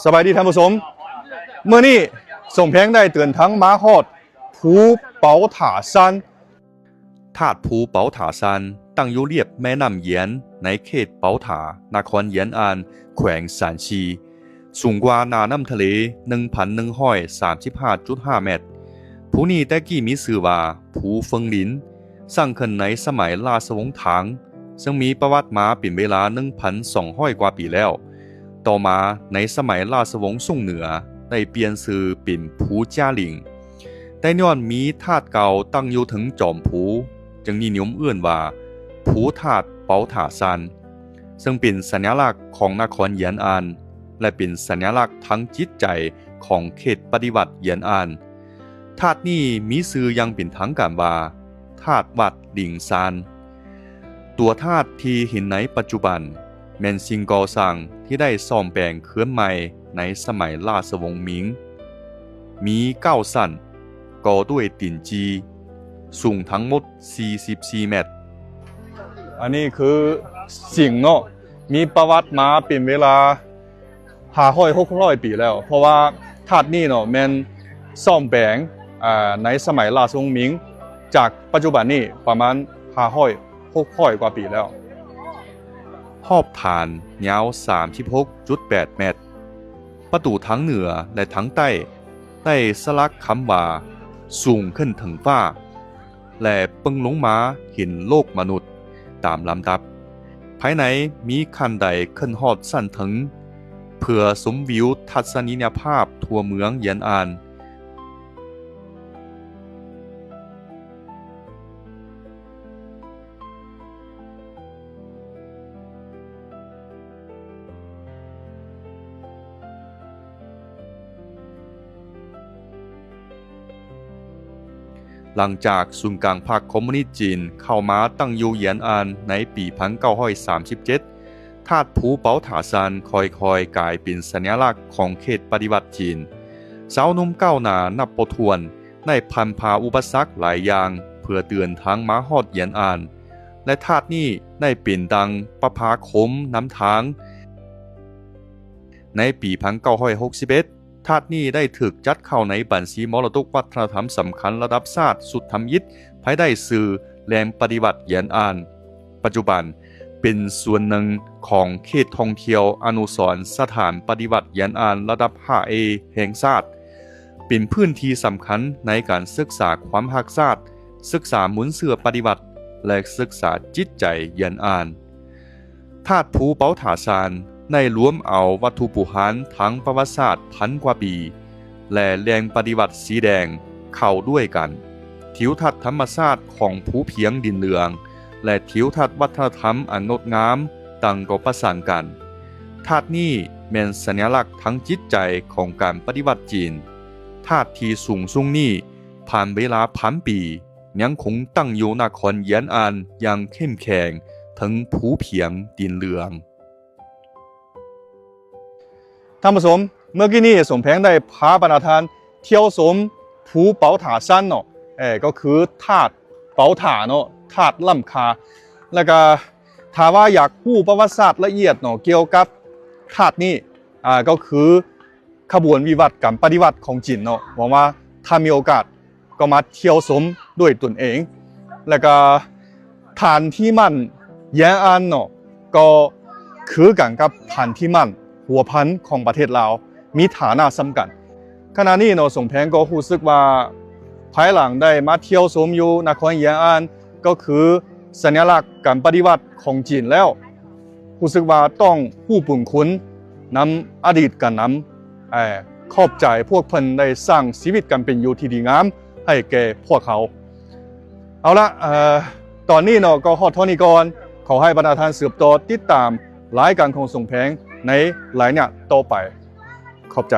ສະບາຍດີທ່ານຜູ້ຊົມ, ມື້ນີ້ສົມແພງໄດ້ເດີນທາງມາຮອດພູເປົາຖ້າຊານ. ທາດພູເປົາຖ້າຊານຕັ້ງຢູ່ລຽບແມ່ນ້ຳຢຽນ ໃນເຂດເປົາຖ້າ ນະຄອນຢຽນອານ ແຂວງຊານຊີ, ສູງກວ່າໜ້ານ້ຳທະເລ ໜຶ່ງພັນໜຶ່ງຮ້ອຍສາມສິບຫ້າຈຸດຫ້າແມັດ. ພູນີ້ແຕ່ກີ້ມີຊື່ວ່າພູເຟິງລິນ, ສ້າງຂຶ້ນໃນສະໄໝລາຊະວົງທາງ, ເຊິ່ງມີປະຫວັດມາເປັນເວລາໜຶ່ງພັນສອງຮ້ອຍກວ່າປີແລ້ວ. ຕໍ່ມາໃນສະໄໝລາຊະວົງຊຸງເໜືອ ໄດ້ປ່ຽນຊື່ເປັນພູຈາລິງ, ແຕ່ຍ້ອນມີທາດເກົ່າຕັ້ງຢູ່ເທິງຈອມພູ, ຈຶ່ງນິຍົມເອີ້ນວ່າພູທາດເປົາຖ້າຊານ, ເຊິ່ງເປັນສັນຍາລັກຂອງນະຄອນຢຽນອານ ແລະ ເປັນສັນຍາລັກທາງຈິດໃຈຂອງເຂດປະຕິວັດຢຽນອານ. ທາດນີ້ມີຊື່ຢ່າງເປັນທາງການວ່າ ທາດວັດລິງຊານ. ຕົວທາດທີ່ເຫັນໃນປັດຈຸບັນ ແມ່ນສິ່ງກໍ່ສ້າງທີ່ໄດ້ສ້ອມແປງຄືນໃໝ່ໃນສະໄໝລາຊະວົງມິງ, ມີເກົ້າຊັ້ນ, ກໍ່ດ້ວຍຕີນຈີ່, ສູງທັງໝົດສີ່ສິບສີ່ແມັດ. ອັນນີ້ຄືສິງເນາະ, ມີປະຫວັດມາເປັນເວລາ ຫ້າຮ້ອຍ ຫົກຮ້ອຍປີແລ້ວ, ເພາະວ່າທາດນີ້ເນາະ ແມ່ນສ້ອມແປງ ອາ ໃນສະໄໝລາຊະວົງມິງ, ຈາກປັດຈຸບັນນີ້ປະມານ ຫ້າຮ້ອຍ ຫົກຮ້ອຍກວ່າປີແລ້ວ. ຮອບຖານຍາວ ສາມສິບຫົກຈຸດແປດແມັດ, ປະຕູທາງເໜືອ ແລະ ທາງໃຕ້ ໄດ້ສະຫຼັກຄຳວ່າ ສູງຂຶ້ນເຖິງຟ້າ ແລະ ເບິ່ງລົງມາເຫັນໂລກມະນຸດຕາມລຳດັບ. ພາຍໃນມີຂັ້ນໄດຂຶ້ນຮອດຊັ້ນເທິງ ເພື່ອຊົມວິວທັດສະນີຍະພາບທົ່ວເມືອງຢຽນອານ. ຫຼັງຈາກສູນກາງພັກຄອມມູນິດຈີນເຂົ້າມາຕັ້ງຢູ່ຢຽນອານໃນປີພັນເກົ້າຮ້ອຍສາມສິບເຈັດ, ທາດພູເປົາຖ້າຊານຄ່ອຍໆກາຍເປັນສັນຍາລັກຂອງເຂດປະຕິວັດຈີນ. ຊາວໜຸ່ມກ້າວໜ້ານັບບໍ່ຖ້ວນ ໄດ້ຜ່ານຜ່າອຸປະສັກຫຼາຍຢ່າງເພື່ອເດີນທາງມາຮອດຢຽນອານ ແລະ ທາດນີ້ໄດ້ເປັນດັ່ງປະພາຄົມນຳທາງ. ໃນປີພັນເກົ້າຮ້ອຍຫົກສິບເອັດ ທາດນີ້ໄດ້ຖືກຈັດເຂົ້າໃນບັນຊີມໍລະດົກວັດທະນະທຳສຳຄັນລະດັບຊາດຊຸດທຳອິດ ພາຍໃຕ້ຊື່ແຫຼ່ງປະຕິວັດຢຽນອານ. ປັດຈຸບັນເປັນສ່ວນໜຶ່ງຂອງເຂດທ່ອງທ່ຽວອະນຸສອນສະຖານປະຕິວັດຢຽນອານລະດັບຫ້າເອແຫ່ງຊາດ, ເປັນພື້ນທີ່ສຳຄັນໃນການສຶກສາຄວາມຮັກຊາດ, ສຶກສາມູນເຊື້ອປະຕິວັດ ແລະ ສຶກສາຈິດໃຈຢຽນອານ. ທາດພູເປົາຖ້າຊານໄດ້ລວມເອົາວັດຖຸບູຮານທາງປະຫວັດສາດພັນກວ່າປີ ແລະ ແຫຼ່ງປະຕິວັດສີແດງເຂົ້າດ້ວຍກັນ. ທິວທັດທຳມະຊາດຂອງພູພຽງດິນເຫຼືອງ ແລະ ທິວທັດວັດທະນະທຳອັນງົດງາມຕ່າງກໍປະສານກັນ. ທາດນີ້ແມ່ນສັນຍາລັກທາງຈິດໃຈຂອງການປະຕິວັດຈີນ. ທາດທີ່ສູງຊຸງນີ້ ຜ່ານເວລາພັນປີ ຍັງຄົງຕັ້ງຢູ່ນະຄອນຢຽນອານຢ່າງເຂັ້ມແຂງເທິງພູພຽງດິນເຫຼືອງ. ທ່ານຜູ້ຊົມ, ເມື່ອກີ້ນີ້ສົມແພງໄດ້ພາບັນດາທ່ານທ່ຽວຊົມພູເປົາຖ້າຊານເນາະ, ເອີ ກໍຄືທາດເປົາຖ້າເນາະ, ທາດລ້ຳຄ່າ. ແລ້ວກະຖ້າວ່າຢາກຮູ້ປະຫວັດສາດລະອຽດເນາະ ກ່ຽວກັບທາດນີ້, ອາ ກໍຄືຂະບວນວິວັດການປະຕິວັດຂອງຈີນເນາະ, ຫວັງວ່າຖ້າມີໂອກາດ ກໍມາທ່ຽວຊົມດ້ວຍຕົນເອງ. ແລ້ວກໍຖານທີ່ໝັ້ນຢຽນອານເນາະ ກໍຄືກັນກັບຖານທີ່ໝັ້ນຫົວພັນຂອງປະເທດລາວ ມີຖານະສ່ຳກັນ. ຂະນະນີ້ເນາະ ສົມແພງກໍຮູ້ສຶກວ່າ ພາຍຫຼັງໄດ້ມາທ່ຽວຊົມຢູ່ນະຄອນຢຽນອານ ກໍຄືສັນຍາລັກການປະຕິວັດຂອງຈີນແລ້ວ ຮູ້ສຶກວ່າຕ້ອງຮູ້ບຸນຄຸນນຳອະດີດການນຳ. ເອີ ຂອບໃຈພວກເພິ່ນໄດ້ສ້າງຊີວິດການເປັນຢູ່ທີ່ດີງາມໃຫ້ແກ່ພວກເຮົາ. ເອົາລະ ເອີ ຕອນນີ້ເນາະ ກໍຮອດເທົ່ານີ້ກ່ອນ. ຂໍໃຫ້ບັນດາທ່ານສືບຕໍ່ຕິດຕາມລາຍການຂອງສົມແພງໃນໄລຍະຕໍ່ໄປ. ຂອບໃຈ.